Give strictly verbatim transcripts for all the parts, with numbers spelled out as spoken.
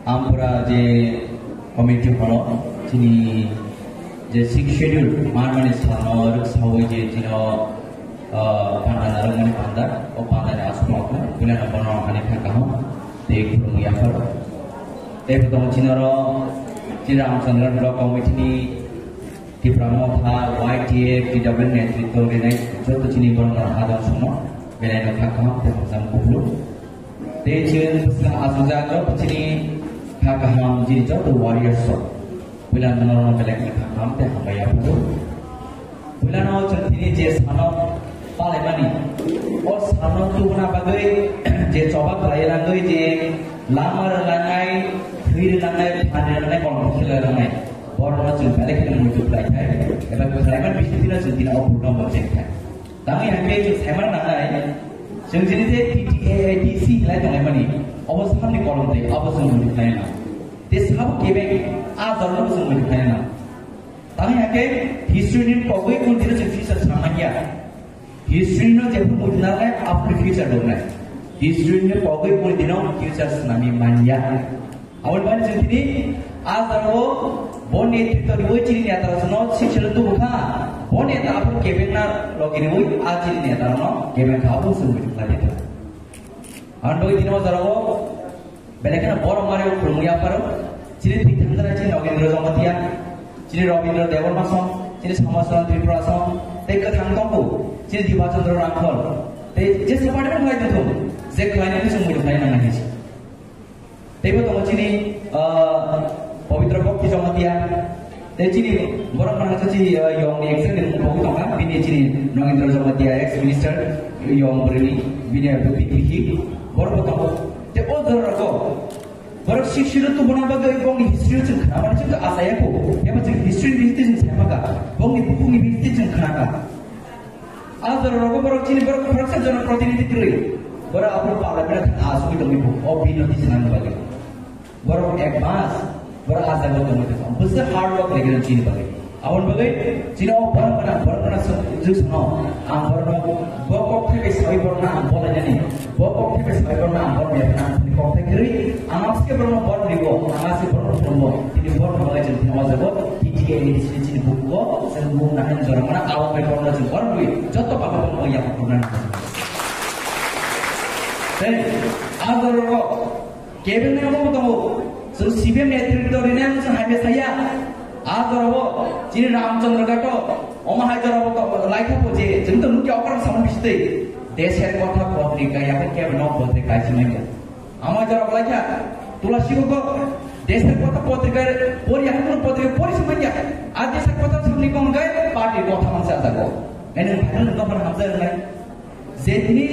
Ampura je committee holo chini je sixth schedule manmani sano rwksawi je chino, ah, panda narwkmani panda, o pandani aswk wngkha, puilano bono ani kha kaham tei khulumwi yapharo. Tei bo tongo chini oro chini Ramchandra Block Committee ni Tipra Motha, Y T F, T W netritwo rinai joto chini borokno adong sono, belai no kha kaham tei hamjak kupulung. Tei chini bwswk achukjak joto chini kha kaham, chini joto warriors rok. Puila norokno belai khe kha kaham tei hambai yapharo. Puilano chwng tini je sano palaimani, o sano tubuna bagwi je choba khlai rangwi je lama rwlanai, thwi rwlanai, phani rwlanai, kolom khela rwlanai. Borokno chwng belai kheno muitu khlai khai, eba khlaiman bisingtwi no chwng tini o program bo cheng khai. Tangwi hwnkhe chwng saiman nangnai, chwng chini je T T A A D C hinlai tonglaimani, obo samni kolom tei obo chwng muitu khlai na. Tei sabo kebeng a jorno chwng muitu khlai na. Tangwi hwnkhe history ni kogwi kung tino chwng future swnam manya. History no jephru muitu nangnai, aphuru future dongnai. History ni kogwi kung tino future swnamwi manya. Aboni bagwi chwng tini a jorao bo netritwo riwi chini neta rokno sixth schedule tubukha, bo neta aphuru kebengna logi riwi a chini neta rokno kebeng kha, abo chwng muitu khlai tong. Aboni bagwi tini o jorao belai kheno borok mari khulumwi yapharo, chini thwi thangjanai chini Nogendra Jamatia, chini Rabindra Debbarma song, chini Samacharan Tripura song, tei kwthang tongo, chini Diba Chandra Rangkhol, tei jesa party no khlai tongthung, je khlainani chwng muitu khlai nangnai hinwi. Teibo tongo chini, ah, Pabitra Bhakti Jamatia. Tei chini borok mana khe chini, ah, yong ni executive bokol tongkha, bini chini Nogendra Jamatia, ex minister, yong bwrwini, bini B P P borok bo tongo. Tei o jora rogo borok sixth schedule tubuna bagwi bongni history o chwng khna mani chwng achaya kho. Eba chwng history ni bisingtwi chwng sai maka, bongni bukhukni bisingtwi chwng khna kha. A jora rogo borok chini borok khoroksa jona protinidhi kwrwi. Borok aphuru parliament thang asugwi tongwi bo o bill no tisnani bagwi. Borok advance, borok a jaga tongwi tong. Bwswk hard work khlaigwi chini bagwi. Aboni bagwi chini o borok gana, borok gana song, jwk sano. Ang borok no bo kok thai bai sawi borok na ang bolainani. Bo kok thai bai sawi borok na ang borok ya na ang kok thai kwrwi. Ang aske borok no borok ribo, ang aske borok no khulumbo. Tini borok no bagwi chini o jaga T T A ni chini bukugo, chini buk na hani jora mana, abo bai borok no chini borok riwi. Joto baba borok ya khulumnani. Tei, a jora rogo, Kebeng ni omo tongo. Chwng C P M netritwo rinai ang chwng hamya saya. A jorabo chini Ramchandra Ghato. Omo hai jorabo to laikha po je. Chwng to nukya okram samung bisitwi. Desher Kotha potrika ya khe kebeng nok potrika chimanya. Amo jorabo laikha. Tulasi ko Desher Kotha potrika pori ya khe potrika pori chimanya. A Desher Kotha samni kong gai party kotha mansa jago. Ene bhai no hamsa nai. Je tini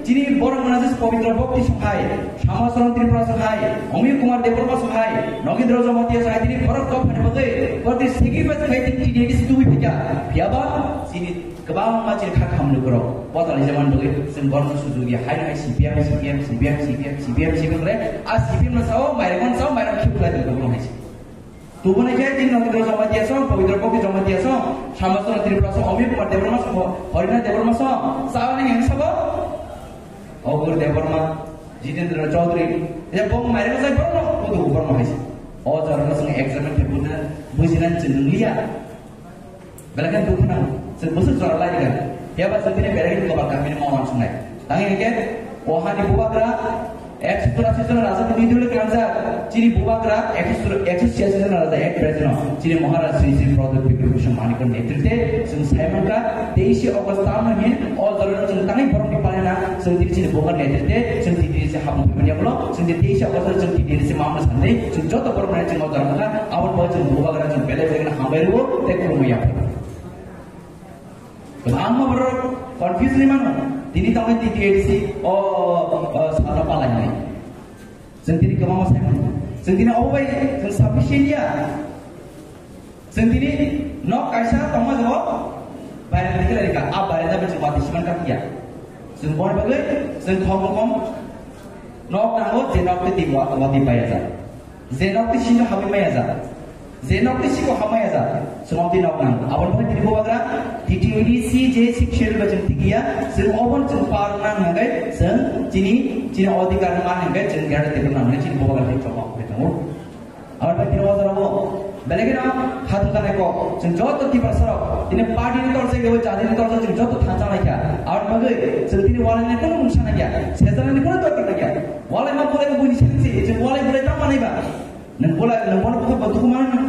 chini borok mwnajak Pabitra Bhakti song hai, Samacharan Tripura song hai, Amit Kumar Debbarma song hai, Nogendra Jamatia song hai, tini borok kok phani bagwi, borok tini sacrifice khai tini T D A D C tubui phikha. Phiyaba chini kwbangma chini kha khamlwi borok. Botali jaman bagwi chwng borokno sujuk ya, hai hai C P M, C P M, C P M, C P M, C P M, C P M le, a C P M no sao, mairang no sao, mairang khip khlai tong borok hai. Tubunai khe chini Nogendra Jamatia song, Pabitra Bhakti Jamatia song, Samacharan Tripura song, Amit Kumar Debbarma song, Harinath Debbarma song, sabani yang sabo? Ogur Debbarma, Jitendra Chaudhary, ya bong mairang sai borno, kudu borno hai. O jorno song examine khe bujina, bujina chwng liya. Belai khe dukhu nango. Chwng bwswk jora lai rwkha. Phiya ba chwng tini belai khe kobar kamini ma uansuknai. Tangwi hwnkhe, o hani bubagra ekso churashi jon raja tini dole klangjak. Chini bubagra ekso, ekso churashi jon raja at present o. Chini Maharaj Shri Shri Pradyot Bikram Bhushan Manikya netritwe chwng sai mankha teishe August tal no hin o jorano chwng tangwi borokni palina chwng tini chini bubagra netritwe chwng tini chini hapung phimani yagulo chwng tini teishe August o chwng tini chini mamla sanwi chwng joto borok nai chwng o jora mankha. Aboni bagwi chwng bubagra chwng belai belai kheno hambai rwo tei khulumwi yaphaio. Kwbangma borok confuse ni mano. Tini tongwi T T A D C o, o, salo palai hinwi. Chwng tini kwbangma sai mano. Chwng tini obo bai chwng sufficient ya. Chwng tini nok kaisa tongma jabo bairani khe rika. A bairani bai chwng watwi siman kha phiya. Chwng boni bagwi chwng khom khom nok nango, je nok twi twi wa-, watwi paiya ja. Je nok twi sino habwi maya ja. Je nokni siko hamaya ja, chwng twi nok nang. Aboni bagwi tini bubagra T T A D C je sixth schedule ba chwng tikiya, chwng obon chwng par nang hwnkhai chwng chini, chini odhikar man hwnkhai chwng gare tebuk nang hwnwi chini bubagra tini chobok hwnwi tongo. Aboni bagwi tini o jora o belai kheno khatung tanai kok chwng joto Tiprasa rok tini party ni torsa ebo jati ni torsa chwng joto thansa nai kha. Aboni bagwi chwng tini walai ni kono mungsa nai kha, sejana ni kono torsa nai kha. Walai ma bulai buini sengsi chwng walai bulai tang manai ba. Nang bola, nang bola buka batu kumana.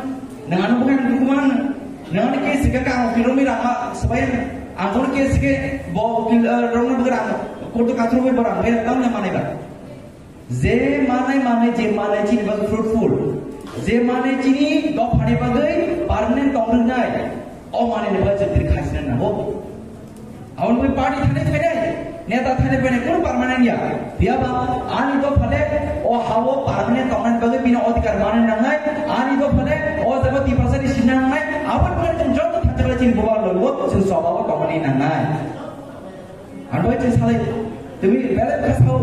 Nang anu buka nang kumana. Nang anu ke sika ka ang kilo mi rama sebayan. Ang kono ke sike bo kil rong na buka rama. Koto katro mi barang kaya tang na manai ba. Je manai manai je manai chini bagwi fruitful. Je manai chini dok phani bagwi permanent tong nai. O manai ni bagwi chwng tini khasina nango. Aboni bagwi party thani phainai, neta thani phainai, kunu permanent ya. Phiyaba ani dophale o hao permanent tongnani bagwi bini odhikar manwi nangnai, ani dophale o jaga Tiprasani sinna nangnai, aboni bagwi chwng joto thansa khlai chini bubagra logo chwng chobao tongmani nangnai. Ang bai chwng salai, tumi belai kha sao.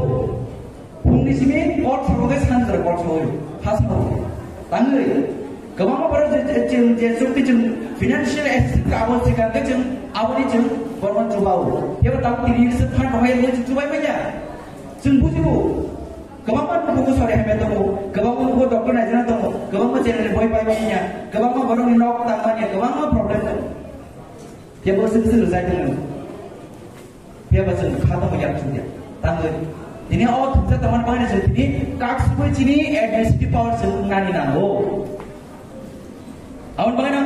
Phungni simi kok sago khe sanjra kok sago, ha sago. Tangwi, kwbangma borok je, je, je, je chukti chwng financial assistance abo sikha khe chwng aboni chwng borokno chubao. Ebo tabuk tini se fund rok hai chwng chubai manya. Chwng bujibo. Kwbangma nukugo sori hamya tongo, kwbangma nukugo doctor naijana tongo, kwbangma channel ni boi pai manya, kwbangma borokni nok tang manya, kwbangma problem tongo. Tebo se se rwjai tongo. Phiya ba chwng kha tongma yak chukya. Tangwi. Tini o thumsa tongmani bagwi chwng tini kak sugwi chini administrative power chwng nani nango. Aboni bagwi no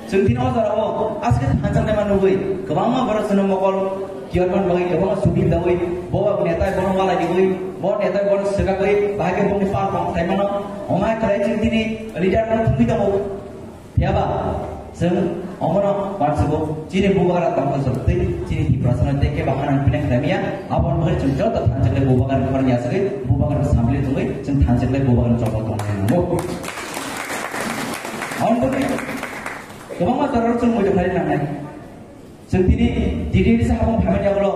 chwng tini o jora o aske thansa naima nugwi kwbangma borok chwngno mokol kiyormani bagwi kwbangma subil dawi bo neta bono malai diwi bo neta bono swkagwi bahai khe bongni power kong khlai mano. Omai khlai chwng tini leader no thumwi tongo. Phiyaba, chwng omono uansugo, chini bubagra tongthok jototwi, chini Tiprasano tei kebo hanang pinang khlaimaya, aboni bagwi chwng joto thansa khlai bubagrani khorang yachagwi, bubagrani samli tongwi, chwng thansa khlai bubagrani chopol tongna nango. Aboni bagwi kwbangma jorao chwng muitu khlai nangnai. Chwng tini T T A D C habang phaimani yagulo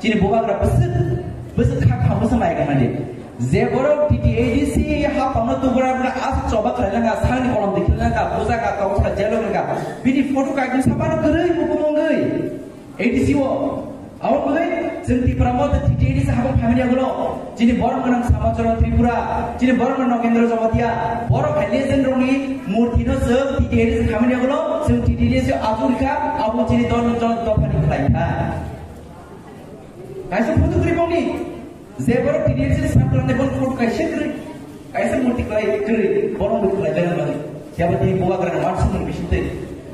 chini bubagra bwswk, bwswk kha kha bwswk nai gana di. Je borok T T A D C habangno tugra bwra aswk choba khlai langa, sangni kolom dikhi langa, puja ka, tongsa jelo langa. Bini photo kaitun sapano kwrwi bukumungwi A D C o. Abo kwrwi chwng Tipra Motha T T A D C habang phaimani yagulo. Chini borok gwnang Samacharan Tripura, chini borok gwnang Nogendra Jamatia, borok hai legend rokni murti no chwng T T A D C khamani yagulo, chwng T T A D C atur kha, abo chini don jon dophani khlai kha. Kaisa photo kwrwi bongni, je borok T T A D C saklang de bon photo kaisa kwrwi, kaisa murti khlai kwrwi, borok murti khlai jana mani. Phiya ba tini bubagrani uansukmung bisingtwi,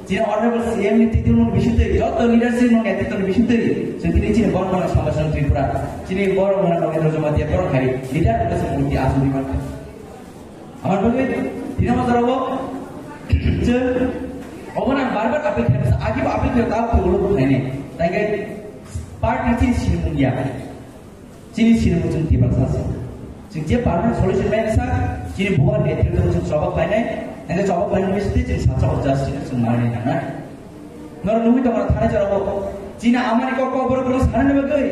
chini honorable C M ni titulmung bisingtwi, joto leadership mung netrito ni bisingtwi, chwng tini chini borok mano Samacharan Tripura, chini borok mano Nogendra Jamatia borok hai leader wngkha chwng tini asugwi mankha. Amar bagwi tini omo jorao chwng obono ang bar bar appeal khlaimasa, agibo appeal khlaio, tabuk khe ulo khlainai. Tangkhe party chini sinimung ya. Chini sinimung chwng Tiprasa se. Chwng je permanent solution naina sa, chini bubagra netrito chwng choba khlainai, hingkhe choba khlainai bisingtwi chwng sacha o justice chwng manwi nangnai. Norok nugwi tongmani thani jorao chini amani kok kok borok borok sanani bagwi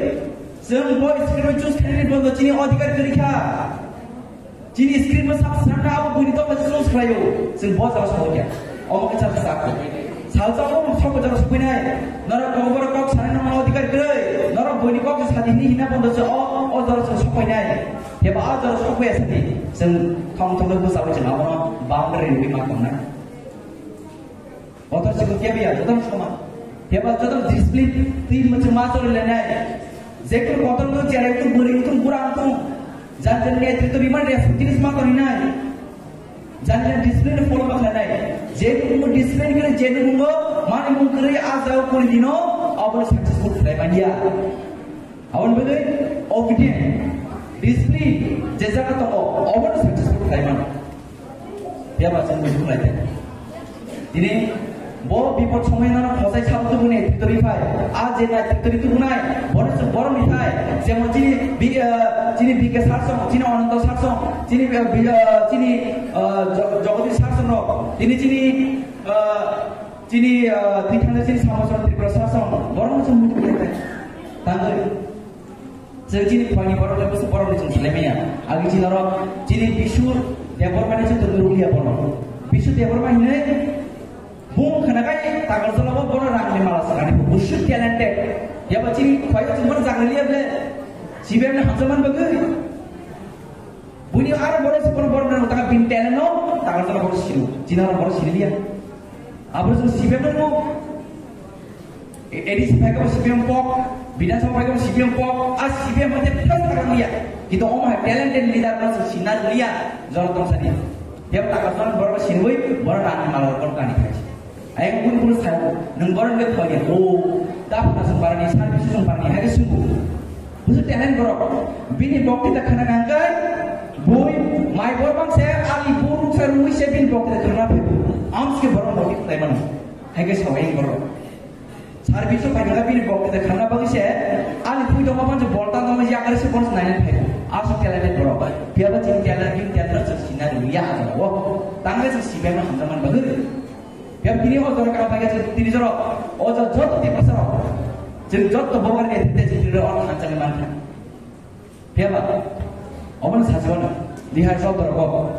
chwng bo script choose khlainani bondo chini odhikar kwrwi kha. Chini script bo sab sanna abo buini tongmani choose khlaio, chwng bo jora sokya. Omo khe chak sak. Salsa bo sok jora sokpinai. Norok kok borok kok sanani norok odhikar kwrwi. Norok buini kok sadi hini hina bondo se o, o jora chwng sokpainai. Eba a jora sokpaiya sadi chwng thong thong bwsa chwng abono boundary rwi ma tongnai. Kotor chikon kebya, joto soma. Keba joto discipline, twi mwchang ma choli lenai. Jekun kotor no cherai tu buri tu bura tu. Jan jan ne tu bima responsibility ma kori nai. Jan jan discipline follow ma khanai. Jekun discipline kene jekun mo mani mung kri a jao kuri dino, abon successful khlai manya. Aboni bagwi obedient, discipline, je jaga tongo, obono successful khlai mano. Phiya ba chwng buji khlai khe. Tini bo bipod somoi nono khosai sabo tubuni netrito rwi phai. A je netrito rwi tubunai, bono chwng borok ni phai. Jemon chini bi-, ah, chini B K Sar song, chini Ananto Sar song, chini, ah, bi-, ah, chini, ah, Jo-, Jagadish Sar song rok. Tini chini, ah, Chini, ah, twi thangna chini Samacharan Tripura Sasong, borok no chwng muitu khlai khlai tangwi. Chwng chini phaini borok le bwswk borok ni chwng swlai manya. Agi chini oro chini Bisur Debbarmani chwng tongwi rwliya bono. Bisu Debbarma hinwi bung khwnakhai Takarjala o bono rangni mala swkani. Busu talented. Yaba chini khwlai o chwng bono jagra liya ble. C P M ni hamjakma bagwi. Buini aro bono si bono bono nang taka bin talent no Takarjala bono sino. China bono sini liya. Abo chwng C P M no A D C phaikhe bo C P M kok, Bidhan Sabha phaikhe bo C P M kok, a C P M hwnkhe thang thang liya. Kintu omo hai talented leader no chwng sinna liya, jora tong sani. Yang takar jora borok sinwi, borok rang malor kok kani khai. Ayang bun bun sai, nung borok nge thoi, o, da phana sung parani, service sung parani, hai sung. Busu talent borok, bini bokti da khana nangkai, bui, mai borok bang se, ali buru sa rui se bini bokti da khana phe. Am ske borok bokti play mano. Hai ke sawai borok. Service o phaikha bini bokti da khamna bagwi se, ani phui tongma manjak bolta tongma yakari se kono nai nai phai. Aswk talented borok. Phiya ba chini talent, bini talent no chwng sinna rwya abo. Tangwi chwng C P M no hamjakmani bagwi. Phiya bini o jora kha phaikha chwng tini jora, o jora joto Tiprasa rok. Chwng joto bogar ni tete chwng tini jora o thansa ni mankha. Phiya ba, omo ni sajwano, Bihar Chandra go,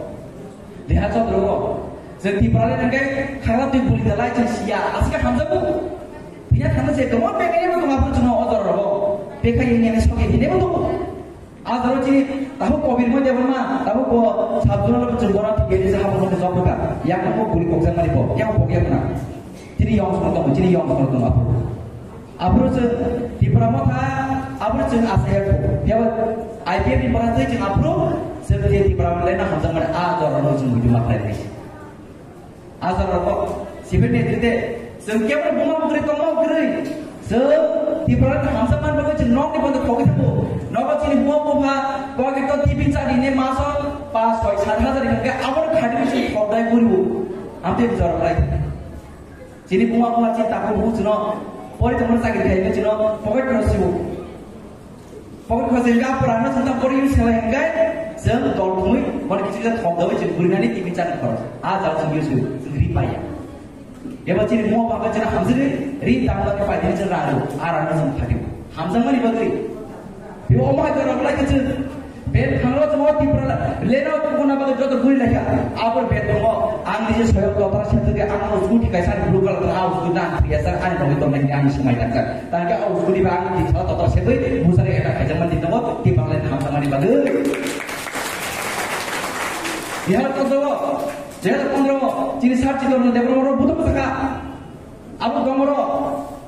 Bihar Chandra go, je Tripura le nangke khagla twi buli dalai chwng siya, aswk hamjago. Phiya thangna je tongma pekhe bo tongma phu chwngno ojor rogo, pekha yeng yeng soke hine bo tongo. Ajaro chini tahu kobir mo debon ma, tahu ko sabjuna lo chwng gora thik yeri sa habo ko jok ka, yang ko buli kokjak mari bo, yang ko kokya na. Chini yong song tongo, chini yong song tongo aphuru. Aphuru chwng Tipra Motha, aphuru chwng asaya kho. Phiya ba I P F ni bwkha twi chwng aphuru chwng je Tipra Motha le na hamjak mani a jora no chwng buju ma khlai nai. A jora ko sibir ne twi de chwng kebo buma bukri tongma bukri. Chwng Tipra Motha hamjak man bagwi chwng nok ni bondo khogwi thango. Nogo chini buma bupha pocket to T V chari ne maso pas soi sat hajar hingke abor khadi chwng khogdai buribo. Amte jora lai. Chini buma buma chini takhuk bu chwngno pori tongmani chakri khai chwngno pocket khorok sibo. Pocket khorok singka pura no chwngno pori use khlai hingkai chwng dol thumui boni kichik jak thok dawi chwng gurinani timi chani khorok. A jal chwng use chwng ri paiya. Eba chini buma buma chwngno hamjagwi ri tangma khe paidini chwng rang rw. A rang no chwng phatio. Hamjakmani bagwi. Bebo omo hai jora belai khe chwng. Bed thanglo chwng o Tipra leno tubuna bagwi joto guri laikha. Abor bed tongo. Ang nije soyok dotar se thwgwi ang o scooty kaisa blue color a scooty na ang thwiya sak ani bagwi tongnai hwnwi ang swmai dakha. Tangkhe o scooty ba ang tisa dotar se bui musari eta khaijak man di tongo Tipra len hamjakmani bagwi. Bihar tongo. Dui hajar pondro chini sar chidor ni Debbarma ro buto bwsaka. Abo dongoro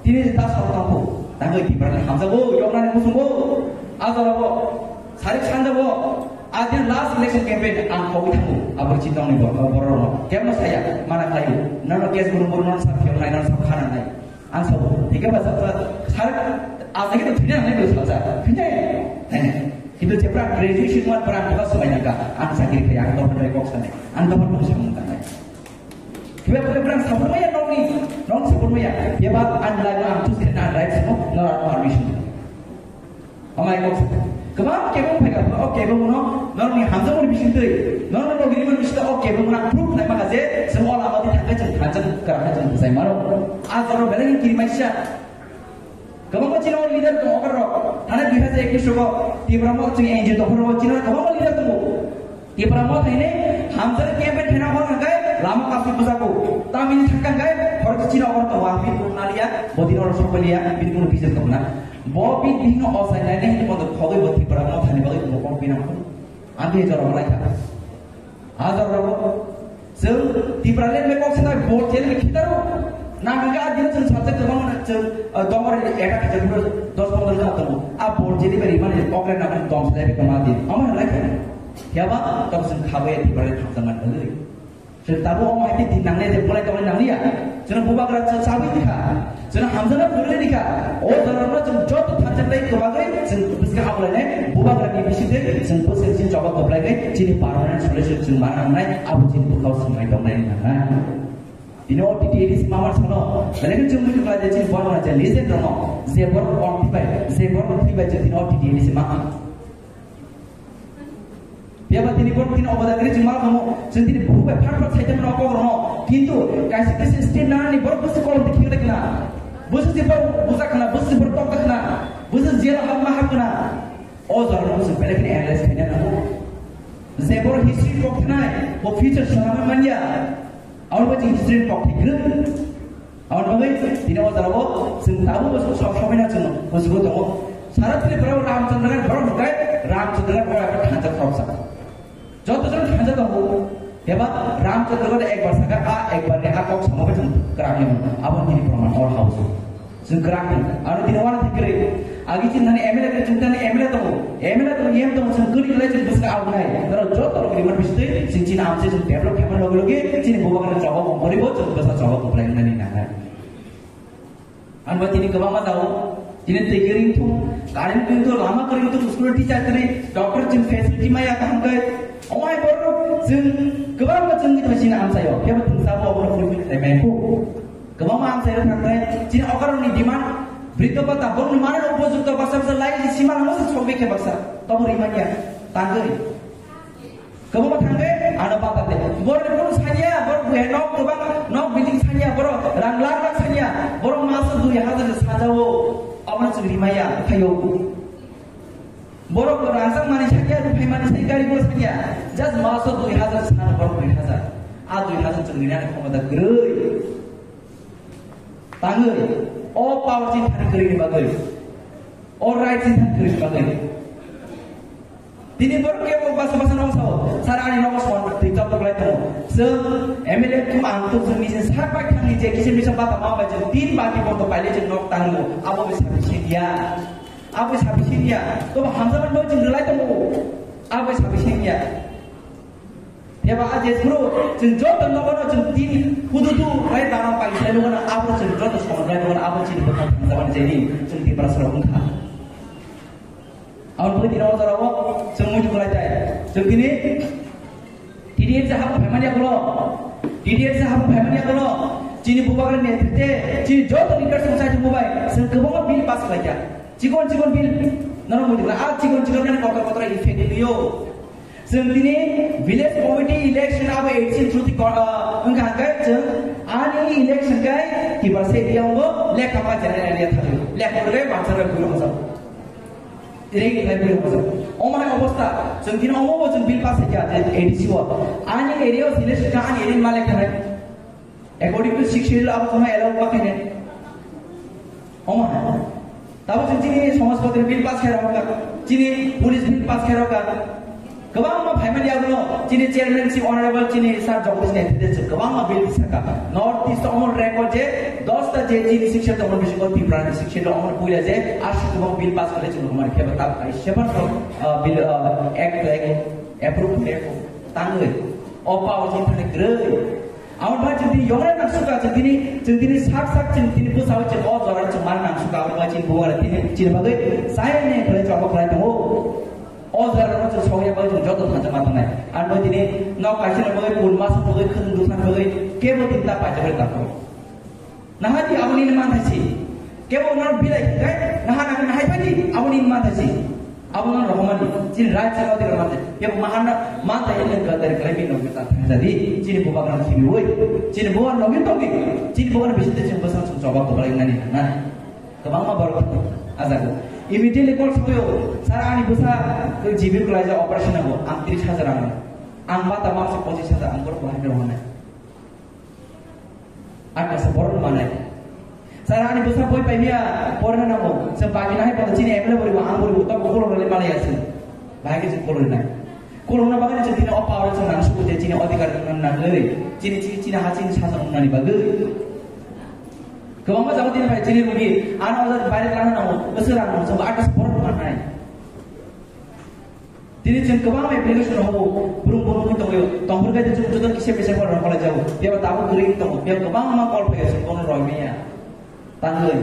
tini ta sabo tangko. Tangko Tipra ni hamjago, yoknani musungo. Ajorabo, sarik sanjabo. Adin last election campaign ang khogwi thango. Abo chitongni bo, borok no. Kemo saya, mana khlaio. Nono case buru buru nono sa phiyok nai, nono sa khana nai. Ang sabo, hingke ba sa, sa, sarik, asagi to thina nai bo sa, sa. Thina. Kintu jepra graduation mat pran ba sumai nangka. Ang sakiri kaya, ang dohon kok sanai. Ang dohon kok sanai. Kiba kiba brang sabun maya nongni, nong sabun maya. Kiba an lai ma ang tus kena an right simo, no an permission. Amai kok. Kebang kebang phai ka, o kebang no, nongni hamjak mani bising tei, nongni nogri mani bising o kebang na proof nai maka je, semua lama di thangka jeng thangka kara jeng sai maro. A jaro belai kiri mai sha. Kwbangma chini o leader tongo, okar rok. Thani dui hajar ekwis rogo Tipra Motha chini N G O tongphuru chini kwbangma leader tongo. Tipra Motha hine hamjak campaign thena hor hwnkhe lama kasui bwsako. Tamini thangka hwnkhe hor chini okar tongo, ang bini mung naliya, bodino oro sokpaliya, bini mung bijak tongna. Bo bini bihikno ochai nainai hini bondo khogwi bo Tipra Motha ni bagwi bo kok binang kho. Ang bini jora malaikha. Hajar rogo. Chwng Tipraland bai kok sanai board jeli bai khitaro. Nang hwnkhe a dino chwng subject kwbangma chwng, ah, dongor ekta khitaro dos pondro jona tongo. A board jeli bai rimani okre nang dom slai bai kwma din. Omo hwnlai khe. Phiya ba tok chwng kha bai Tipraland hamjakmani bagwi. Chwng tabuk omo hai khe din nangnai je bolai tongnai nangliya. Chwng bubagra chwng chabwi di kha. Chwng hamjakna phwrwngwi di kha. O jorano chwng joto thansa tei kwbagwi chwng bwskang abolainai bubagrani bisingtwi chwng bwswk chini choba kwplaigwi chini permanent solution chwng mana nangnai, abo chini bwkhao swngbai tongnai nangnai. Tini o T T A D C mama salo, belai khe chwng buji khlai je chini borok je legend rokno, je borok on thwibai, je borok thwibai chwng tini o T T A D C mama. Phiya ba tini borok tini oboda kwrwi chwng ma kamo, chwng tini bukhuk bai phat phat saitama rok kok rokno. Kintu kaisa kaisa state nanani borok bwswk kolom de khikna khna. Bwswk se borok bujak khna, bwswk se borok tok khna, bwswk jail hap ma hap khna. O jorano bwswk belai kheno analyze khaina nango. Je borok history kok khnai, bo future sana manya. Aboni bagwi chini history ni kokthai kwrwi. Aboni bagwi tini o jora o chwng tabukbo chwng sob somoino chwng bujigo tongo. Sara Tripura o Ramchandra Ghat borok hwnkhe Ramchandra Ghat borok ekta thansa khoroksa. Joto jon thansa tongo. Eba Ramchandra Ghat ekbar sakha, a ekbar ni a kok samo bai chwng kwrak ni mano. Abo tini proman or house. Chwng kwrak ni. Aro tini wana thik kwrwi. Agi chini thani M L A kwrwi, chwng thani M L A tongo. M L A tongo, M L A tongo, chwng kwrwi kwlai chwng bwswk abnai. Norok joto rok rimani bisingtwi chwng chini amchai chwng develop khaimani loge loge chini bubagra choba mongkhorwi bo chwng bwsa choba kwplai wngnani nangnai. Ang bo tini kwbangma jao. Tini twi kwrwi wngthung, current kwrwi wngthung, lama kwrwi wngthung, school teacher kwrwi, doctor chwng facility maya kaham khe. Omo hai borok chwng kwbangma chwngni thai chini amchaio. Phiya bo chwng sabo obono fulfill khlai maya kho. Kwbangma amchairok thangkhe chini okarokni demand, briddo bhata, borokni manani upojukto baksa baksa lai sima lango se sokbe khe baksa, tobo rimanya tangwi. Kwbangma thangkhe ano bata de. Borokni kunu sanya, borok buya nok kwbang, nok building sanya, borok rang lakh lakh sanya, borok maso dui hajar sajao, obono chwng rimaya khaio. Borok rangchak manwi sakya, ruphai manwi sakya, gari gura sakya. Just maso dui hajar sana borok dui hajar. A dui hajar chwng rinani khomota kwrwi. Tangwi o power chini thani kwrwini bagwi. O right chini thani kwrwini bagwi. Tini borok kebo basa basa nong sao. Sara ani nogo son twi chok toklai tongo. Chwng M L A tum ang tum chwng nijin sak bai thangni je kisa misa bata ma bai chwng tin bati bondo paile chwng nok tango. Abo bisa bisi dia. Abo sabi siniya, to hamjaman bai chwng rwlai tongo. Abo sabi siniya. Eba a je suru, chwng joto nogono chwng tin hududu bai tama pai sai nogono abo chwng joto somonai nogono abo chini bwkhak hamjaman jeni chwng tin bara soro wngkha. Aboni bagwi tini o jorao chwng muitu kwlai tai. Chwng tini T D F se hapung phaimani yagulo, T D F se hapung phaimani yagulo, chini bubagra netrite, chini joto leaders rok sai tongbo bai, chwng kwbangma bill pass khlaikha. Chikon chikon bill, nono mudi khlai, a chikon chikon bill kotor kotor effect liyo. Chwng tini village committee election abo eighteen through the, ah, wngkha hwnkhe chwng ani election kai Tiprasa area o lekha ma general area thangwi. Lekha rwgwi bangsa rwgwi bwrwi masa. Reng khlai bwrwi masa. Omo hai obostha, chwng tini omo bo chwng bill pass kha je A D C o. Ani area o selection kha ani area ni malik khanai. According to six schedule abo tongma allow ma khainai. Omo hai. Tabo chwng chini somajpati bill pass khairok kha, chini police bill pass khairok kha. Kwbangma phaimani yagulo chini chairman si honorable chini sir Jagdish Netrite chwng kwbangma bill sakha. North East omo record je dosta je chini six schedule tongma bisingo Tripura ni six schedule omo puila je aswk kwbang bill pass khlai chwng kwmani phiyaba tabuk kaisa phano, ah, bill, ah, act, act approve khlai tangwi. O power chini thani kwrwi. Abo bai chwng tini yokna nang suka chwng tini, chwng tini sak sak chwng tini bwsao chwng o jora chwng mana nang suka abo bai chini bubagra tini chini bagwi chayene khlai chwng abo khlai tongo. O jora no chwng sokya bagwi chwng joto thansa ma tongnai. Abo bai tini nok kaisa ni bagwi pun masa bagwi khwtwng dukha bagwi kebo tini ta paisa bagwi ta tongo. Naha di aboni ni manthai si. Kebo nang bilai khai, naha nang nahai pai di, aboni ni manthai si. Abo nang rohomani, chini right side o di rohomani. Kebo mahana manthai ni gadar khlai bi nang ta thang jadi, chini bubagra khibi oi. Chini bubagra nogin togi, chini bubagra bisite chini bwsang song choba koplai nani na. Kwbangma borok ajago. Immediately call soyo, sir ani bwsa G B khlai ja operation abo, ang tris hajar ang. Ang mata mangsa pochis hajar ang borok bahai rohonai. Ang kaisa borok manai. Sir, ani bwsa boi paimia, porna nango. Chwng bagina hai pada chini M L A boribo, ang boribo, tamo kolom rwlai manai ya chwng. Bahai khe chwng kolom rinai. Kolomna bagwi chwng tini o power chwng nang suku je chini odhikar nang nangwi. Chini, chini, chini ha chini sasak wngnani bagwi. Kwbangma jaga tini bai chini rugi, ano ojak baire lana nango, bwswk rang nango, chwng bo atas borok manai. Tini chwng kwbangma application rok hobo, brum brum wngwi tongwi, tongphuru khe chwng joto kisa misa call rok khlai jago. Phiya ba tabuk kwrwi wngwi tongo, phiya kwbangma call phai chwng bono roi manya. Tangwi,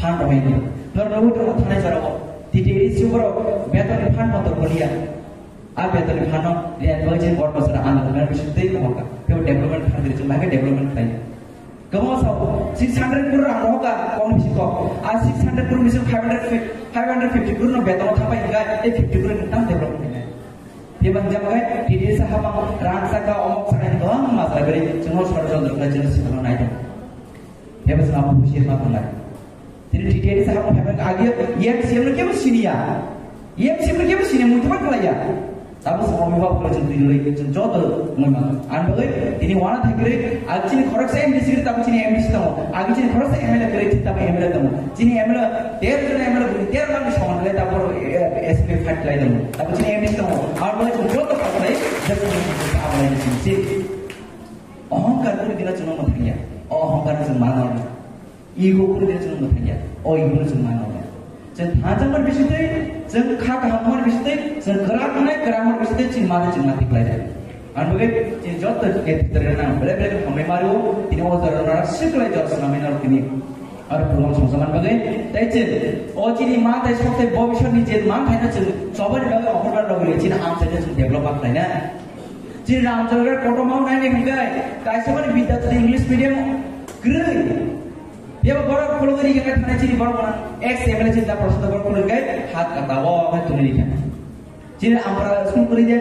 phan roi manya. Phiya roi tongo thanai jora o. T T A D C borok betonni phan motor koriya. A betonni phano riyan bai chwng kormo sara ang roi manya bising tei tongo ka. Phiya development phan kwrwi chwng bai khe development khlai. Kwbangma sao, six hundred crore rang rohor ka, kok ni bisingo. A six hundred crore bisingo five hundred, five hundred fifty crore no beton thapai hinga, tei fifty crore ni tang develop hinga. Tei bang jam gai, T D S ha bang rang saka, omok saka ni kwbangma salai beri, chwng soro jondro khlai chwng sima no nai tong. Tei bang sima busi ma tong lai. Tini T D S ha bang phai bang agi, yak siam no kebo siniya. Yak siam no kebo siniya, mutu bang khlai ya. Abo se omo bab kwrwi chwng twi rwlwi chwng joto wngwi mano. Ani bagwi tini wana thai kwrwi, ag chini khoroksa M D C kwrwi tabuk chini M D C tongo. Agi chini khoroksa M L A kwrwi chini tabuk M L A tongo. Chini M L A tero jona M L A bini tero lakh ni soman kwrwi tabuk, eh, S P fight khlai tongo. Tabuk chini M D C tongo. Ani bagwi chwng joto kok khlai, just abo lai chini si. Ohongkar kwrwi gina chwng mwthangya. O ohongkar chwng mano. Ego kunu de chwng mwthangya, o ego no chwng mano. Chwng thangjak mar bisitwi, chwng kha kaham mar bisitwi, chwng kwrak wngnai, kwrak mar bisitwi, chini mano chwng mati khlai de. Ani bagwi chini joto ke twitrwna nang, belai belai hambai mario, tini o jora nara siklai jora swnamwi naro tini. Aro program songsa man bagwi, tei chwng o chini ma tei sok tei bobiswt ni je man thaino chwng chobani bagwi okhorbar rogwi chini amchaino chwng develop ma khlaina. Chini ramchakra kotorma wngnai ni hwnkhe, kaisa mani bidya chwng English medium kwrwi. Phiya ba borok khulugwi rikha khe thanai chini borok mano ex M L A chini da Prasanta borok khulugwi khe hat kata o khe tongwi rikha. Chini Ampara school kwrwi de,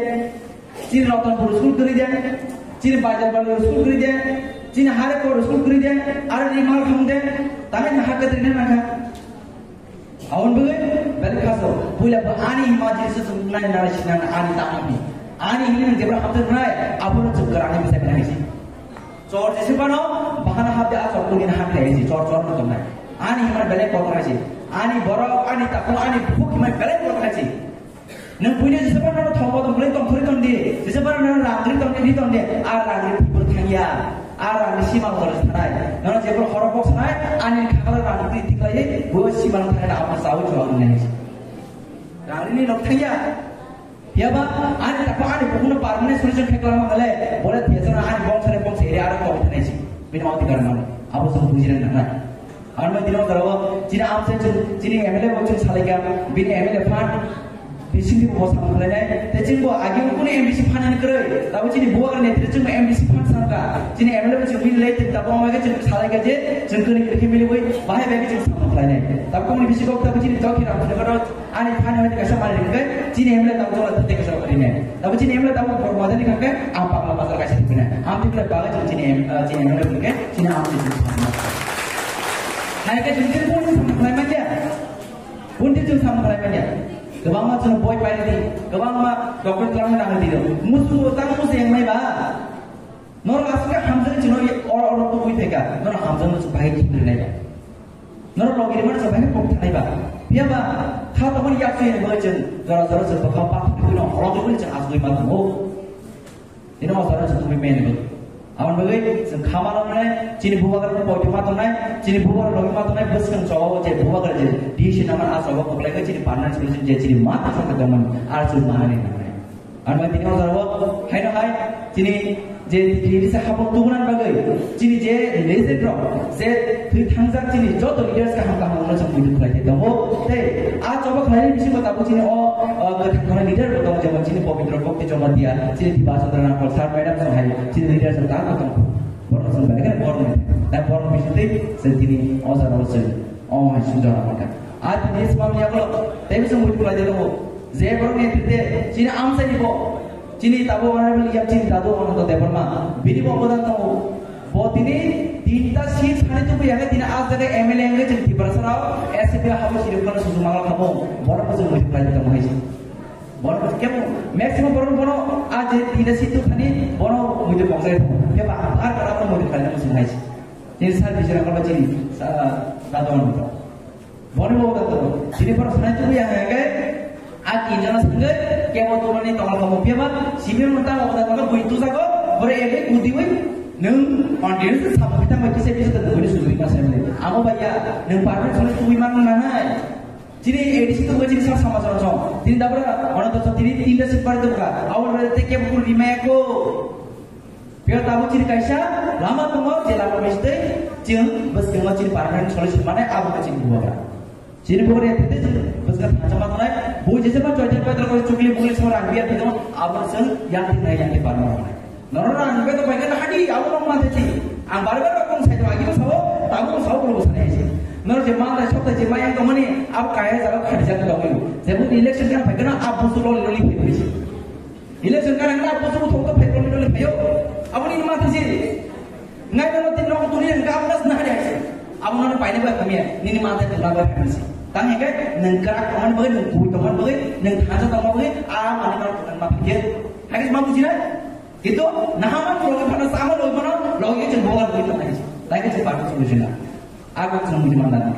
chini Ratanpur school kwrwi de, chini Bajar Bali school kwrwi de, chini Harekor school kwrwi de, aro ni mal kham de, tanai ni hat kata rina nangkha. Aboni bagwi belai khaso, puila bo ani emergency se chwng nai nai sinang ani tamo ni. Ani hini nang jebra hamjak nai, abono chwng kwrwngni bwsai nai si. Chor jese phano bahana habde a chor kuni na hamle si, chor chor no tongnai. Ani himar belai kok nai si. Ani borok, ani takhuk, ani bukhuk himar belai kok nai si. Nwng buino jese phano thongbo tong, buino tong thori tong di. Jese phano nwng rang ri tong di, ri tong di. A rang ri phibur thangya. A rangni simal horo sanai. Nono jebro horo kok sanai, ani khakalo rang twi tiklai, bo simal thanai na abo sawi chuwa nai. Rangni nok thangya. Yaba, ani takwa ani bukuno permanent solution khe kwlama hale, bole thiyasa na ani bong sare bong sere aro kok thanai si. Bini odhikar mano. Abo song bujina nai. Ano dino garo, chini amse chini M L A bo chini salaika, bini M L A fund, Bisingni bo samung khlainai, tei chwngbo agi kunu M D C phanani kwrwi, tabo chini bubagra netrwi chwngbo M D C phan samkha, chini M L A bo chwng mili lai, tei tabo wngma khe chwng salai kha je chwng kwrwi kwrwi khe miliwi bahai bai khe chwng samung khlainai. Tabo kongni bisingo tabo chini jok hiram chini kono ani phani hoi kaisa mari ringkhe chini M L A tabo jola tei kaisa rinai. Tabo chini M L A tabo modani kha khe ang Pakla bazar kaisa thwinai. Ang thwinai bagwi chwng chini M-, ah, chini M L A hwnkhe chini ang chini samung khlai. Hai khe chwng chini kunu samung khlai manya. Bundi chwng samung khlai manya. Kwbangma chwng boi pairi di, kwbangma doctor twlangma nang di. Musu tang musu yang nai ba. Nor asli hamjani chwng nor or or tu bui theka. Nor hamjani chwng bai chwng nai ba. Nor logi mana chwng bai kok thanai ba. Biya ba. Kha tokon yak chwng yang ba chwng jora jora chwng ba kha pa tu no holo tu chwng asli ma tu. Tini o jora chwng tubui mani bo. Aboni bagwi chwng kha mano nai, chini bubagra no poito ma tongnai, chini bubagra logi ma tongnai, bwskang chogo je bubagra je D C namar a chogo kwplai khe chini partner solution je chini ma thang thang tongmani, a chwng manani nangnai. Aboni bagwi tini o jora o haino hai chini je tini sa hapung tubunani bagwi chini je legend rok je thwi thangjak chini joto leaders kaham kaham no chwng muitu khlai khe tongo. Tei a choba khlaini bisingo tabuk chini o, o, kwthang thangna leader bo tongo, jemon chini Pabitra Bhakti Jamatia, chini Diba Chandra Nangkol sir madam song hai, chini leader song tang tong. Borok song bani kan borok ni. Tai borok ni bising tei sing tini o jora o sing. O hai sing jora maka. A tini smam ya ko, tei bising muitu khlai de tongo. Je borok ni tete, chini amsai ni bo. Chini tabuk honorable yap chini dadu Anando Debbarma. Bini bo obodan tongo. Bo tini tinta seat sani tuku yaga tini a jaga M L A wngwi chini Tiprasa rao S P habo siri kono susu mangla khabo. Bono bo chwng muitu khlai tongmo hai si. Bono bo kebo maximum bono bono a je tinta seat tu thani bono muitu bongsai tong. Kebo ar kara bono muitu khlai tongmo hai si. Chini sir bijira kono chini, ah, dadu Anando. Boni bo gato, chini borok sanai tubu yang hingke, a tinjana sangke, kebo tumani tongal kamu piaba, sibir mata oda mata bui tu jago, bore ebe kudiwi, nung audience sabu kita mai kisa kisa tadi beri sujui mas emle. Amo baya, nung partner sanai tubu mang nanai. Chini A D C tu chini sa sama sama sama. Chini dabra, ona to chini tinta sipar tu ka, awal bere te kebo kul rimeko. Phiya tabuk chini kaisa lama tongo, je lama bisitwi chwng bwskango chini permanent solution manai abo khe chini bubagra. Chini bubagra tete chwng bwskang thansa ma tongnai, bo jesa ma joyta joyta koi chukli bukli sama rang biya phino abo chwng yang thik nai yang thik parma rok nai. Nono rang biya to paikha na hadi abo rok ma thai chi. Ang bare bare kong sai to agi bo sao, tabuk sao bo sanai chi. Nono je ma nai sok tai je ma yang tongmani abo kaya jaga khadi jaga tongmani. Jebo election kan paikha na abo su loli loli phai phai chi. Election kana kana busu busu to phai phai phai phaio. Aboni ma tisi. Ngai no tin nok tuni ngai abna sna hari aise. Abona no paine ba kami. Nini ma te tuna ba kami si. Ang hingke nang krak tongmani bagwi, nang kui tongmani bagwi, nang thansa tongmani bagwi, a mani mani tongmani bagwi. Hai khe ma bujina? Itu nahaman logi phano, sama logi phano, logi je bola logi tongmani. Lagi je batu solution na. Aku solution mana?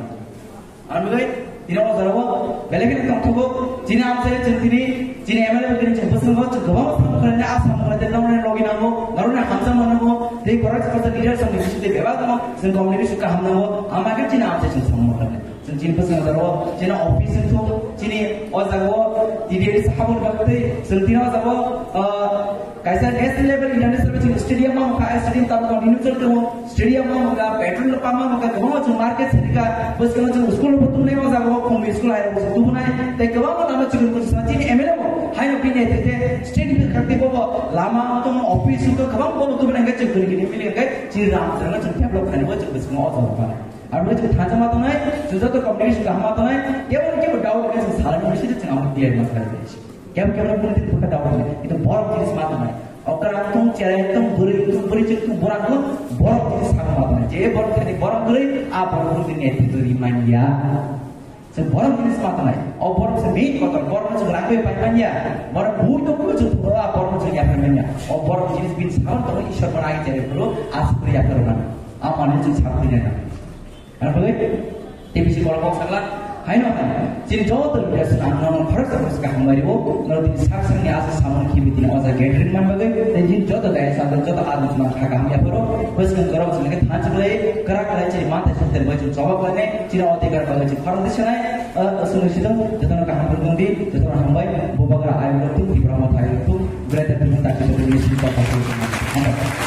Ang bagwi, tino o jaro, belai kheno tongthogo, chini amsai chini, chini M L A bagwi chini bwskango, chini kwbangma samung khlainai, a samung khlainai, nongni logi nango, narwkni hamsa manango, tei borok chini leader samung khlainai, bebak tongmo, chini community kaham nango, ama khe chini amsai chini samung khlainai. Chwng chini bwskango jaro, chini office wngkha, chini o jaga o T D A D haboni bagwi tei chwng tini o jaga o, ah, kaisa national level, international level chini stadium ma wngkha, stadium tabuk continue chwng tongo, stadium ma wngkha, petrol pump ma wngkha, kwbangma chwng market sirika, bwskango chwng school bo tubunai o jaga o, Khumbi school hai rok tubunai, tei kwbangma lama chikon kuchuk sa chini M L A bo haino bini netrite state ni khakti bobo lama wngtong, office wngtong, kwbang bono tubunai hwnkhe chwng kwrwi kwrwi mili hwnkhe chini ram chwng chwng develop khainai bo chwng bwskango o jaga o. Aro chwng thansa ma tongnai, chwng joto communication kaham ma tongnai, kebo kebo doubt khe chwng salai mani sidi chwng amo clear ma khlai di. Kebo kebo bini thik bwkha doubt khe, itu borok jinis ma tongnai. Okra tong, cherai tong, bwrwi tong, bwrwi chwng tong, borak tong, borok jinis sa ma tongnai. Je borok thani borok bwrwi, a borok bwrwi ni netrito ri manya. Chwng borok jinis ma tongnai. O borok se main kotor, borok no chwng rang bai pai manya. Borok bui tong bui chwng tong, a borok no chwng yaphai manya. O borok jinis bini sa tong, Ishwar bono agi cherai bwrwi, a sukri yaphai rwna. A mani chwng sa tong ya. Ang bagwi, T B C borok kok sakla, haino hai. Chini joto leaders ang nono khoroksa khoroksa kaham bai rwo, nono tini sak sakni asa samung khibi tini oja gathering man bagwi, tei chini joto daya sadar joto aduk man kha kaham ya phoro, bwskang jorok chini khe thansa khlai, kwrak khlai chini mantai sumtai bai chini chobak lainai, chini odhikar bagwi chini khorang di sanai, eh, sumui sidong, jotono kaham rwng di, jotono hambai, bubagra ayuk rwthung, Tipra Motha ayuk rwthung, Greater Bhumtaki Autonomous Council. Hambai.